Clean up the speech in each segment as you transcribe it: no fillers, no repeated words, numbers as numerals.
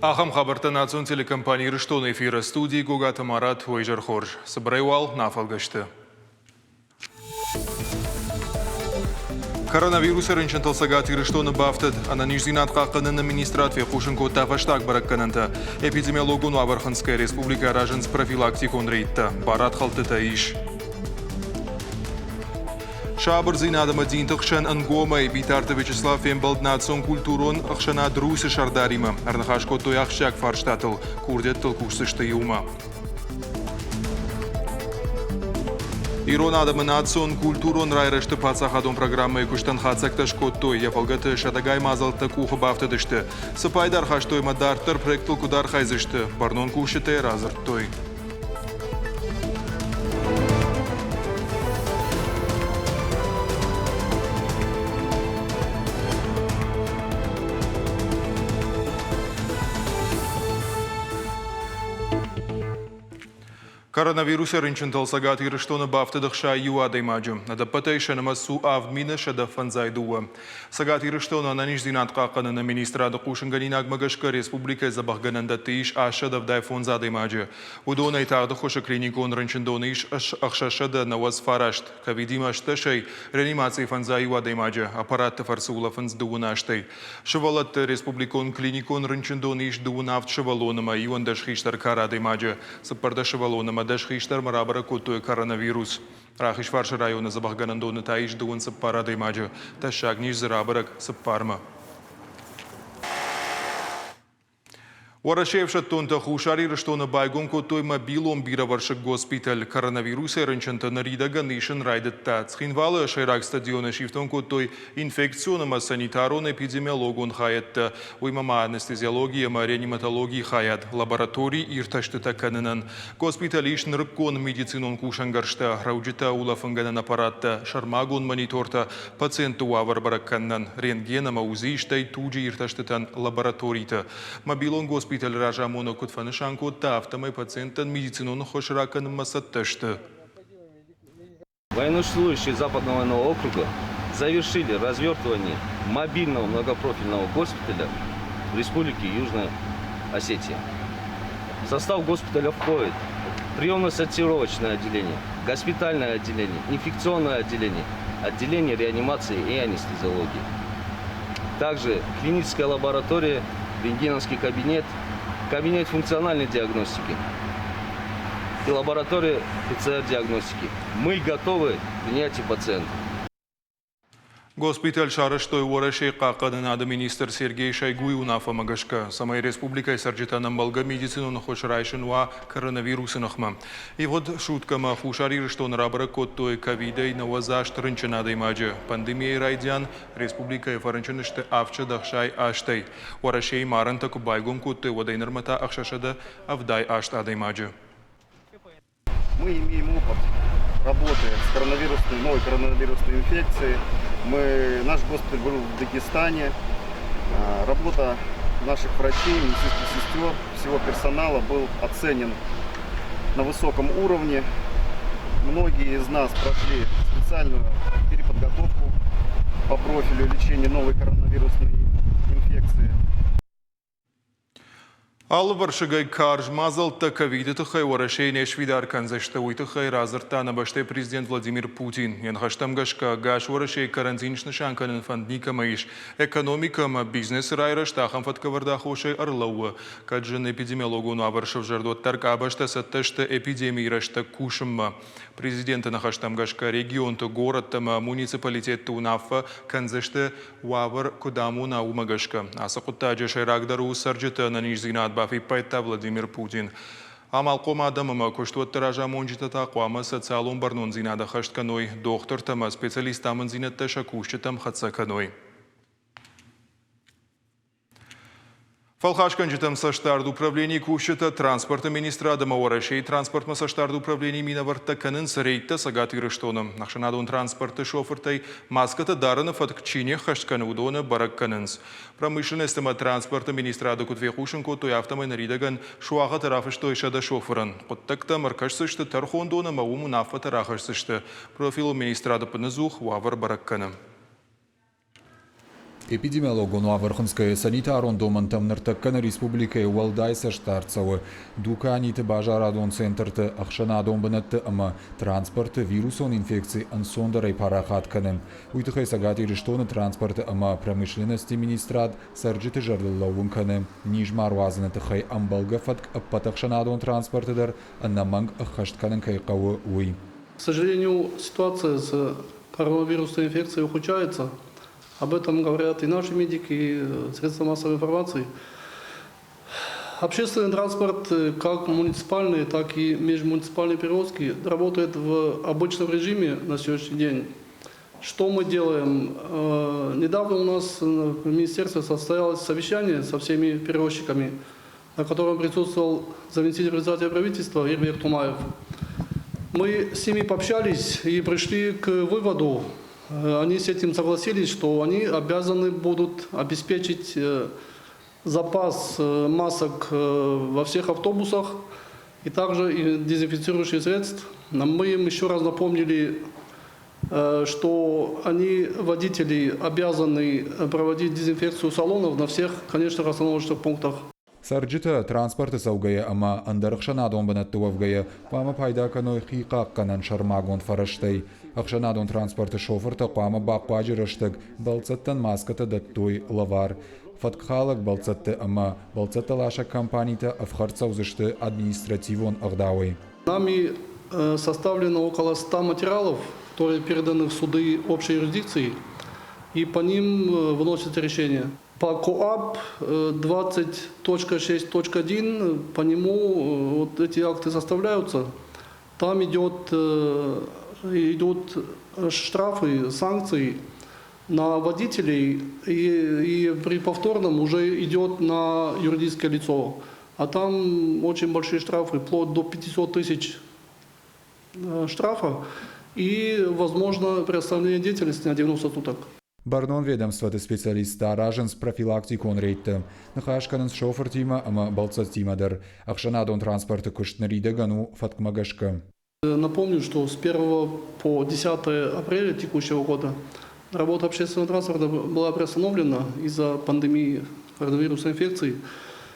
Ахӕм хабӕрттӕ национ телекомпани Ирыстоны эфиры студийы Гогаты Марат уӕ изӕр хорз. Цыбырӕй уал нӕ афӕлгӕсты. Коронавирусы рынчынтыл Цӕгат Ирыстоны бафтыд. Ӕнӕниздзинад хъахъхъӕныны министрад фехъусын кодта фӕстаг бӕрӕггӕнӕнтӕ. Эпидемиологон уавӕр хынцгӕ республикӕйы аразынц профилактикон рейдтӕ. Барадхӕлдтытӕ ис. Сабырдзинад ӕмӕ динты хсӕн ӕнгомӕй Битарты Вячеслав фембӕлд национ культурон ӕхсӕнад Русь-ы сӕрдаримӕ. Ӕрныхас кодтой ахсджиаг фарстатыл, курдиӕттыл кусдзысты иумӕ. Ирон адӕмы национ культурон райрӕзты паддзахадон программӕйы куыстӕн хатдзӕгтӕ скодтой. Йӕ фӕлгӕты сӕдӕгай мадзӕлттӕ къухы бафтыдысты. Цы пайда ӕрхастой ӕмӕ дарддӕр проектыл куыд архайдзысты, бӕрнон кусджытӕ радзырдтой. Коронавирусы рынчынтыл Цӕгат Ирыстоны бафтыд 61 адӕймаджы. Ӕдӕппӕтӕй сӕ нымӕц у 7152. Цӕгат Ирыстоны ӕнӕниздзинад хъахъхъӕныны министрады хъусынгӕнинагмӕ гӕсгӕ республикӕйы дзӕбӕхгӕнӕндӕтты ис 875 адӕймаджы. Уыдонӕй тагъд ӕххуысы клиникон рынчындоны ис 699, ковидимӕ 18-ӕй, реанимацийы 51 адӕймаджы, аппаратты фӕрцы улӕфынц дыууын азтӕй. Сывӕллӕтты республикон клиникон рынчындоны ис дыууын авд сывӕллоны ӕмӕ 11 хистӕр кары адӕймаджы. 14 сывӕллоны ӕмӕ 10 хистӕрмӕ рабӕрӕг кодтой коронавирус. Рахизфарсы районы дзӕбӕхгӕнӕндоны та ис дыууын цыппар адӕймаджы. Тӕссаг низ дзы рабӕрӕг цыппармӕ. Уӕрӕсейы ӕфсӕддонтӕ Хуссар Ирыстоны байгом кодтой мобилон бирӕвӕрсыг госпиталь. Коронавирусӕй рынчынты ныридӕгӕн исын райдыдта. Цхинвалы сӕйраг стадионы сифтонг кодтой инфекцион ӕмӕ санитарон-эпидемиологон хайӕдтӕ, уыимӕ ма анестезиологи ӕмӕ реаниматологийы хайад, лаборатори иртӕстытӕ кӕнынӕн. Госпиталы ис нырыккон медицинон кусӕнгӕрзтӕ, рӕуджытӕ улӕфынгӕнӕн аппараттӕ, сӕрмагонд монитортӕ, пациентты уавӕр бӕрӕг кӕнынӕн, рентген ӕмӕ УЗИ, стӕй туджы иртӕстытӕн лабораториты. Мобилон госпиталы разамонӕг куыд фӕнысан кодта, афтӕмӕй пациенттӕн медицинон ӕххуыс ракӕнынмӕ цӕттӕ сты. Военнослужащие Западного военного округа завершили развертывание мобильного многопрофильного госпиталя в Республике Южная Осетия. В состав госпиталя входит приемно-сортировочное отделение, госпитальное отделение, инфекционное отделение, отделение реанимации и анестезиологии. Также клиническая лаборатория, рентгеновский кабинет, кабинет функциональной диагностики и лаборатория ПЦР-диагностики. Мы готовы принять пациентов. Госпиталь сарӕзтой Уӕрӕсейы хъахъхъӕнынады министр Сергей Шойгуйы уынаффӕмӕ гӕсгӕ, цӕмӕй республикӕйы цӕрджытӕн ӕмбӕлгӕ медицинон ӕххуыс райсын уа коронавирусы ныхмӕ. Ивгъуыд суткӕмӕ Хуссар Ирыстоны рабӕрӕг кодтой ковидӕй 98 рынчын адӕймаджы. Пандемийӕйы райдиан республикӕйы фӕрынчын сты 768-ӕй. Уӕрӕсейы ма арӕнтӕ куы байгом кодтой, уӕдӕй нырмӕ та 678 адӕймаджы. Мы имеем опыт работы с коронавирусной, новой коронавирусной инфекцией. Мы, наш госпиталь был в Дагестане. Работа наших врачей, медицинских сестер, всего персонала был оценен на высоком уровне. Многие из нас прошли специальную переподготовку по профилю лечения новой коронавирусной инфекции. Алывӕрсыгӕй карз мадзӕлттӕ ковиды тыххӕй Уӕрӕсейы не сфидар кӕндзысты, уый тыххӕй радзырдта нӕ бӕстӕйы президент Владимир Путин. Йӕ ныхӕстӕм гӕсгӕ, ӕгас Уӕрӕсейы карантин снысан кӕнын фӕнд никӕмӕ ис. Экономикӕ ӕмӕ бизнесы райрӕзт ахӕм фӕткӕвӕрды аххосӕй ӕрлӕууы. Кӕд зын эпидемиологон уавӕр сӕвзӕрд, уӕддӕр къабӕзтӕ цӕттӕ сты эпидемийы рӕстӕг кусынмӕ. Президенты ныхӕстӕм гӕсгӕ, регионты, горӕттӕ ӕмӕ муниципалитетты уынаффӕ кӕндзысты Уавӕр куыд амона, уымӕ гӕсгӕ. Ацы хъуыддаджы сӕйрагдӕр у цӕрджыты ӕнӕниздзинад, бафиппайдта Владимир Путин. Амалхъом адӕм ӕмӕ куыстуӕтты разамонджытӕ та хъуамӕ социалон бӕрнондзинад ӕххӕст кӕной, дохтыртӕ ӕмӕ специалистты амынддзинӕдтӕ сӕ кусджытӕм хӕццӕ кӕной. Фӕлхасгӕнджытӕм цӕстдард управленийы кусджытӕ, транспорты министрад ӕмӕ Уӕрӕсейы транспортмӕ цӕстдард управленийы минӕвӕрттӕ кӕнынц рейдтӕ Цӕгат Ирыстоны. Ӕхсӕнадон транспорты шофыртӕй маскӕтӕ дарыны фӕтк чи не ххӕст кӕны, уыдоны бӕрӕг кӕнынц. Промышленность ӕмӕ транспорты министрады куыд фехъусын кодтой, афтӕмӕй ныридӕгӕн суагъӕтӕ рафыстой 100 шофырӕн. Хъуыддӕгтӕм ӕркӕсдзысты тӕрхондон ӕмӕ уым уынаффӕтӕ рахӕсдзысты. Профилон министрады ӕппынӕдзух уавӕр бӕрӕг кӕны. Эпидемиологон уавӕр хынцгӕйӕ санитарон домӕнтӕм ныртӕккӕ нӕ республикӕйы уӕлдай цӕстдард цӕуы. Дуканиты, базарадон центрты, ӕхсӕнадон бынӕтты ӕмӕ транспорты вирусон инфекци ӕнцондӕрӕй парахат кӕны. Уый тыххӕй Цӕгат Ирыстоны транспорты ӕмӕ промышленности министрад цӕрджыты зӕрдыл лӕууын кӕны, низ ма руадзыны тыххӕй ӕмбӕлгӕ фӕтк ӕппӕт ӕхсӕнадон транспорты дӕр ӕнӕмӕнг ӕххӕст кӕнын кӕй хъӕуы, уый. К сожалению, ситуация с коронавирусной инфекцией ухудшается. Об этом говорят и наши медики, и средства массовой информации. Общественный транспорт, как муниципальный, так и межмуниципальные перевозки, работает в обычном режиме на сегодняшний день. Что мы делаем? Недавно у нас в министерстве состоялось совещание со всеми перевозчиками, на котором присутствовал заместитель председателя правительства Ирбек Тумаев. Мы с ними пообщались и пришли к выводу, они с этим согласились, что они обязаны будут обеспечить запас масок во всех автобусах и также и дезинфицирующих средств. Мы им еще раз напомнили, что они, водители, обязаны проводить дезинфекцию салонов на всех конечных остановочных пунктах. Цӕрджытӕ транспорты цӕугӕйӕ ӕмӕ ӕндӕр ӕхсӕнадон бынӕтты уӕвгӕйӕ хъуамӕ пайда кӕной хи хъахъхъӕнӕн сӕрмагонд фӕрӕзтӕй. Ӕхсӕнадон транспорты шофыртӕ хъуамӕ бахъуаджы рӕстӕг бӕлццӕттӕн маскӕтӕ дӕттой лӕвар. Фӕткхалӕг бӕлццӕтты ӕмӕ бӕлццӕттӕласӕг компанитӕ ӕфхӕрд цӕудзысты административон ӕгъдауӕй. Нами составлено около 100 материалов, которые переданы в суды общей юрисдикции, и по ним выносится решение. По КоАП 20.6.1 по нему вот эти акты составляются. Там идут штрафы, санкции на водителей, и при повторном уже идет на юридическое лицо. А там очень большие штрафы, вплоть до 500 тысяч штрафа и, возможно, приостановление деятельности на 90 суток. Бӕрнон ведомствоты специалисттӕ аразынц профилактикон рейдтӕ, ныхас кӕнынц шофыртимӕ ӕмӕ бӕлццӕттимӕ дӕр. Ӕхсӕнадон транспорты куыст ныридӕгӕн у фӕткмӕ гӕсгӕ. Напомню, что с 1 по 10 апреля текущего года работа общественного транспорта была приостановлена из-за пандемии коронавирусной инфекции.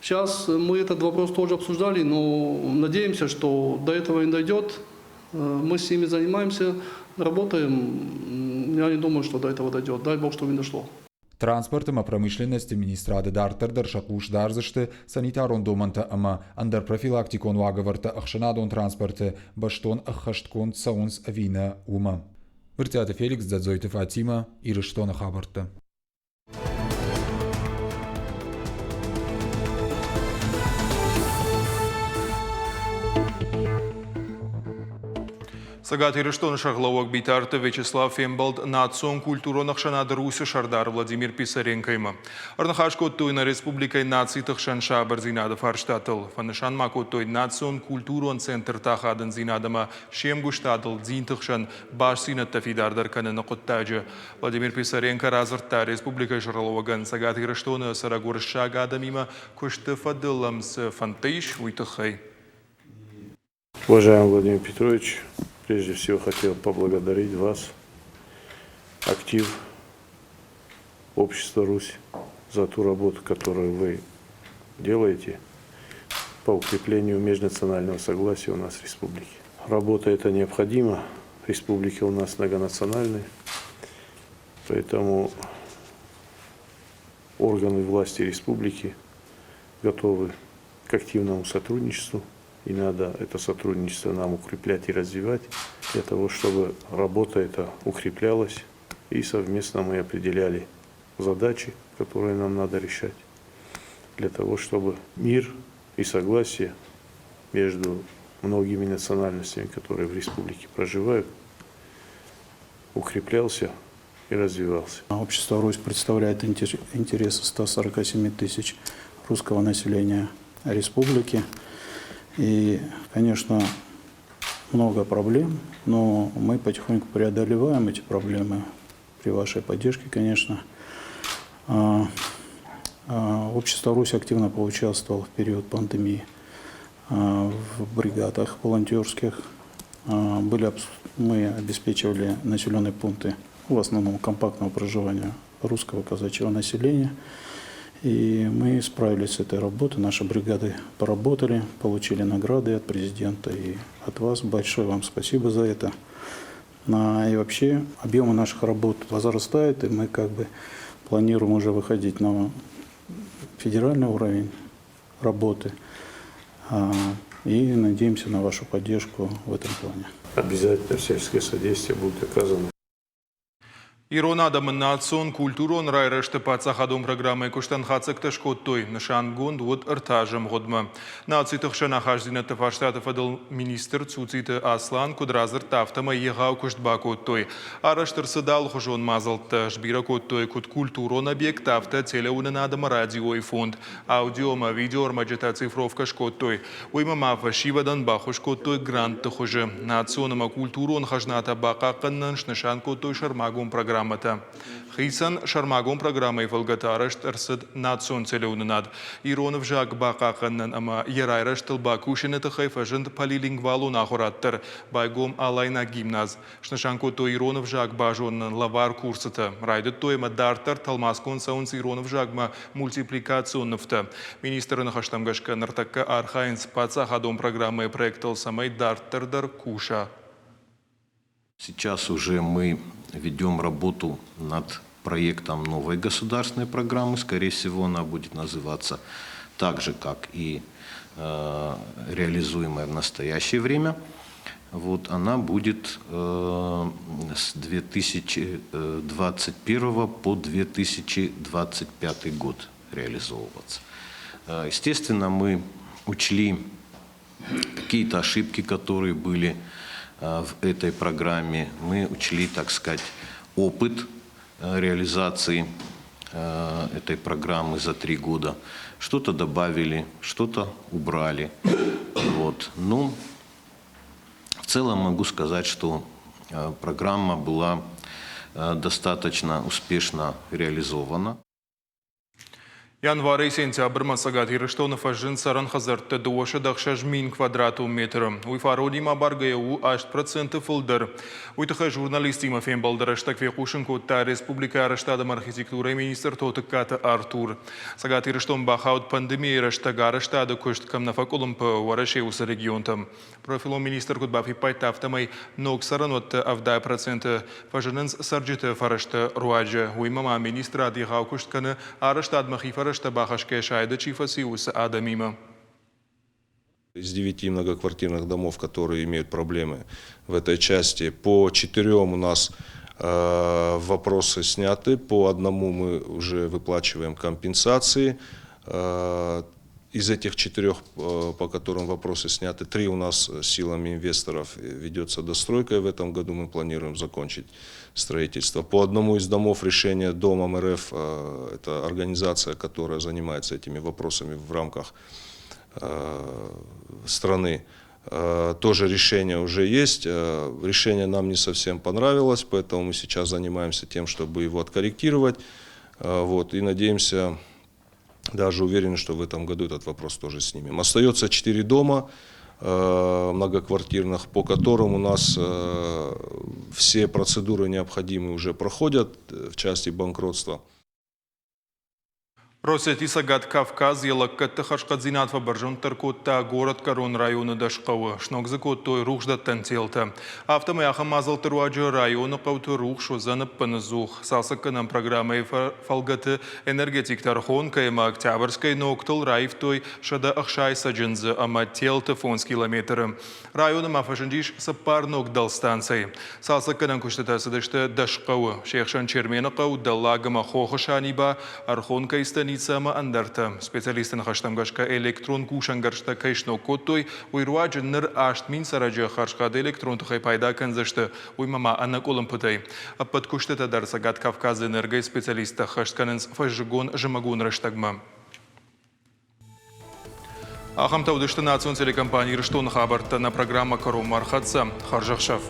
Сейчас мы этот вопрос тоже обсуждали, но надеемся, что до этого не дойдет. Мы с ними занимаемся, работаем. Я не думаю, что до этого дойдет. Дай бог, чтобы не дошло. Транспорт ӕмӕ промышленности министрады дарддӕр дӕр сӕ хъус дардзысты санитарон домӕнтӕ ӕмӕ ӕндӕр профилактикон уагӕвӕрдтӕ ӕхсӕнадон транспорты бӕстон ӕххӕстгонд цӕуынц ӕви нӕ, уымӕ. Брытъиаты Феликс, Дзӕдзойты Фатимӕ, Ирыстоны хабӕрттӕ. Цӕгат Ирыстоны сӕргълӕууӕг Битарты Вячеслав фембӕлд национ культурон ӕхсӕнады Русы сӕрдар Владимир Писаренкоимӕ. Ӕрныхас кодтой нӕ республикӕйы нациты хсӕн сабырдзинады фарстатыл. Фӕнысан ма кодтой национ культурон центрты ахадындзинад ӕмӕ се мгуыстадыл динты хсӕн бастдзинӕдтӕ фидардӕр кӕныны хъуыддаджы. Владимир Писаренко радзырдта республикӕйы сӕргълӕууӕгӕн Цӕгат Ирыстоны цӕрӕг уырыссаг адӕмимӕ куысты фӕдыл ӕм цы фӕндтӕ ис, уый тыххӕй. Уважаемый Владимир Петрович, прежде всего хотел поблагодарить вас, актив общества Русь, за ту работу, которую вы делаете по укреплению межнационального согласия у нас в республике. Работа эта необходима. Республика у нас многонациональная. Поэтому органы власти республики готовы к активному сотрудничеству. И надо это сотрудничество нам укреплять и развивать для того, чтобы работа эта укреплялась. И совместно мы определяли задачи, которые нам надо решать, для того, чтобы мир и согласие между многими национальностями, которые в республике проживают, укреплялся и развивался. Общество «Русь» представляет интересы 147 тысяч русского населения республики. И, конечно, много проблем, но мы потихоньку преодолеваем эти проблемы при вашей поддержке, конечно. Общество «Русь» активно поучаствовало в период пандемии в бригадах волонтерских. Мы обеспечивали населенные пункты, в основном компактного проживания, русского казачьего населения. И мы справились с этой работой, наши бригады поработали, получили награды от президента и от вас. Большое вам спасибо за это. И вообще объемы наших работ возрастают, и мы как бы планируем уже выходить на федеральный уровень работы. И надеемся на вашу поддержку в этом плане. Обязательно всяческое содействие будет оказано. Ирон адӕмы национ культурон райрӕзты паддзахадон программӕйы куыстӕн хатдзӕгтӕ скодтой. Нысангонд уыд ӕртӕ азы ӕмгъуыдмӕ. Нациты хсӕн ахастдзинӕдты фарстаты фӕдыл министр Цуциты Аслан куыд радзырдта, афтӕмӕй егъау куыст бакодтой. Арӕзт ӕрцыд алыхуызон мадзӕлттӕ, сбирӕ кодтой куыд культурон объекттӕ, афтӕ телеуынынад ӕмӕ радиойы фонд. Аудио ӕмӕ видеоӕрмӕджытӕ цифровкӕ скодтой. Уыимӕ ма фӕсивӕдӕн баххуыс кодтой грантты хуызы. Национ ӕмӕ культурон хӕзнатӕ бахъахъхъӕнынӕн снысан кодтой сӕрмагонд программӕтӕ. Хицӕн сӕрмагонд программӕйы фӕлгӕты арӕзт ӕрцыд национ телеуынынад. Ирон ӕвзаг бахъахъхъӕнынӕн ӕмӕ йӕ райрӕзтыл бакусыны тыххӕй фӕзынд полилингвалон ахуырад дӕр, байгом Алайнаг гимназ. Снысан кодтой ирон ӕвзаг базонынӕн лӕвар курсытӕ. Райдыдтой ӕмӕ дарддӕр тӕлмацгонд цӕуынц ирон ӕвзагмӕ мультипликацион нывтӕ. Министры ныхӕстӕм гӕсгӕ ныртӕккӕ архайынц паддзахадон программӕйы проектыл, цӕмӕй дарддӕр дӕр куса. Сейчас уже мы ведем работу над проектом новой государственной программы. Скорее всего, она будет называться так же, как и реализуемая в настоящее время. Вот, она будет с 2021 по 2025 год реализовываться. Естественно, мы учли какие-то ошибки, которые были в этой программе. Мы учли, так сказать, опыт реализации этой программы за 3 года. Что-то добавили, что-то убрали. Вот. Ну, в целом могу сказать, что программа была достаточно успешно реализована. Январӕй сентябрмӕ Цӕгат Ирыстоны фӕзынд цӕрӕн хӕдзӕртты 206 000 квадратон метры. Уый фаронимӕ абаргӕйӕ у 8% фылдӕр. Уый тыххӕй журналисттимӕ фембӕлды рӕстӕг фехъусын кодта республикӕйы арӕзтад ӕмӕ архитектурӕйы министр Тотыккаты Артур. Цӕгат Ирыстон бахауд пандемийы рӕстӕг арӕзтады куыст кӕм нӕ фӕкъуылымпы, Уӕрӕсейы уыцы регионтӕм. Профилон министр куыд бафиппайдта, афтӕмӕй ног цӕрӕнуӕтты 70% фӕзынынц цӕрджыты фӕрӕзты руаджы. Уыимӕ ма министрад егъау куыст кӕны арӕзтадмӕ хи фӕрӕзтӕ бахӕсгӕ сайды чи фӕци, уыцы адӕмимӕ. Из девяти многоквартирных домов, которые имеют проблемы в этой части, по четырем у нас вопросы сняты, по одному мы уже выплачиваем компенсации. Из этих четырех, по которым вопросы сняты, три у нас силами инвесторов ведется достройка, и в этом году мы планируем закончить строительство. По одному из домов решение Домом РФ, это организация, которая занимается этими вопросами в рамках страны, тоже решение уже есть. Решение нам не совсем понравилось, поэтому мы сейчас занимаемся тем, чтобы его откорректировать. Вот, и надеемся, даже уверены, что в этом году этот вопрос тоже снимем. Остается четыре дома многоквартирных, по которым у нас все процедуры необходимые уже проходят в части банкротства. Россети Цӕгат Кавказ йӕ лӕггӕдты хӕрзхъӕддзинад фӕбӕрзонддӕр кодта горӕтгӕрон районы дӕс хъӕуы. Сног дзы кодтой рухсдӕттӕн телтӕ. Афтӕмӕй ахӕм мадзӕлтты руаджы районы хъӕуты рухс уыдзӕн ӕппынӕдзух. Цалцӕггӕнӕн программӕйы фӕлгӕты энергетиктӕ Ӕрхонкӕ ӕмӕ Октябрьскӕй ногтыл раивтой 160 цӕджындзы ӕмӕ телты 5 километры. Районы ма фӕзындис цыппар ног дӕлстанцӕйы. Цалцӕггӕнӕн куыстытӕ цыдысты дӕс хъӕуы. Се хсӕн Чермены хъӕу, Дӕллаг ӕмӕ Хохы Саниба, Ӕрхонкӕйы станицӕ ӕмӕ ӕндӕртӕ. Специалистты ныхӕстӕм гӕсгӕ электрон кусӕнгӕрзтӕ кӕй сног кодтой, уый руаджы ныр 8000 цӕрӕджы хӕрзхъӕд электрон тыхӕй пайда кӕндзысты, уыимӕ ма ӕнӕкъуылымпытӕй. Ӕппӕт куыстытӕ дӕр Цӕгат Кавказы энергойы специалисттӕ ӕххӕст кӕнынц фӕззыгон-зымӕгон рӕстӕгмӕ. Ахӕмтӕ уыдысты национ телекомпани Ирыстоны хабӕрттӕ. Нӕ программӕ кӕронмӕ ӕрхӕццӕ. Хӕрзӕхсӕв.